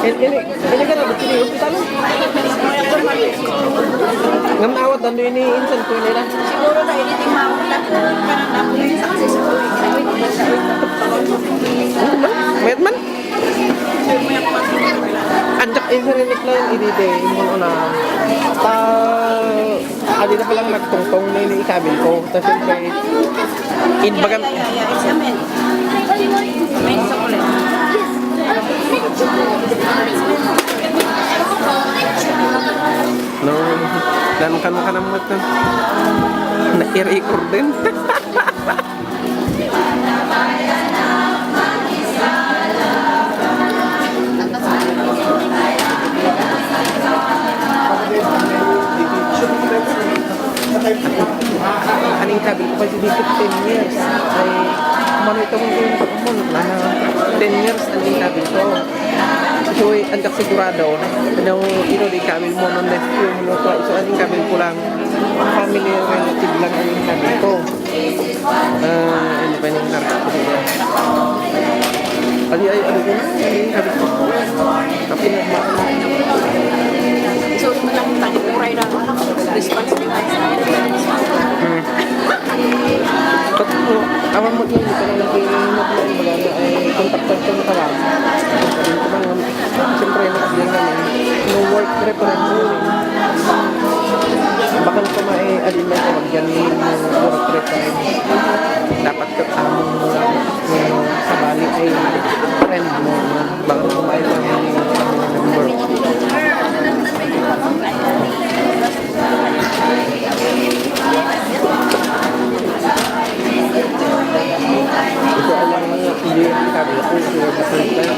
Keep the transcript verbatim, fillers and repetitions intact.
Ini, ini ka na, ini hospital? Ngem naawat, ando ini, insan ko ini lang. Siguro na ini, di maawat, parang ako yung success ko. Ano man? Mayat man? Anjak, eh, narinig lang, ini, de, yung ano na. Ta, Adi na palang nagtungtong na ini ikabil ko. Tapos siyempre, in bagan. Yeah, yeah, yeah. It's a mint. Mint chocolate. No, dan kan ka naman na. Na-record din. Aning kabil ko kasi dito ten years. Ay, umano ito mong kung umano na ten years aning kabil ko. So, eh, andak sigurado. Ano, ino di kabil mo nung nephew mo ko. So, aning kabil ko lang. Family relative lang aning kabil ko. Ah, ano pa yung harap ko dito? Ali ay, ano ko na? Ano yung harap ko? Kapin na ba? So, walang tayo, uray na. Responsibility. Hmm. Kat-, awan mo yun, ito na lang yung mga, mga, ay, kontaktan ko na ka lang. Sabi ko lang, siyempre, nakabilang naman. No work reference. Baka na kumain, alin na ito, magyan yung work reference. Dapat ka tamang, yung sabali ay friend mo. Baka na kumain lang yung number. Ito ang mga hindi ang sabi ko, sila sa friend. Kaya,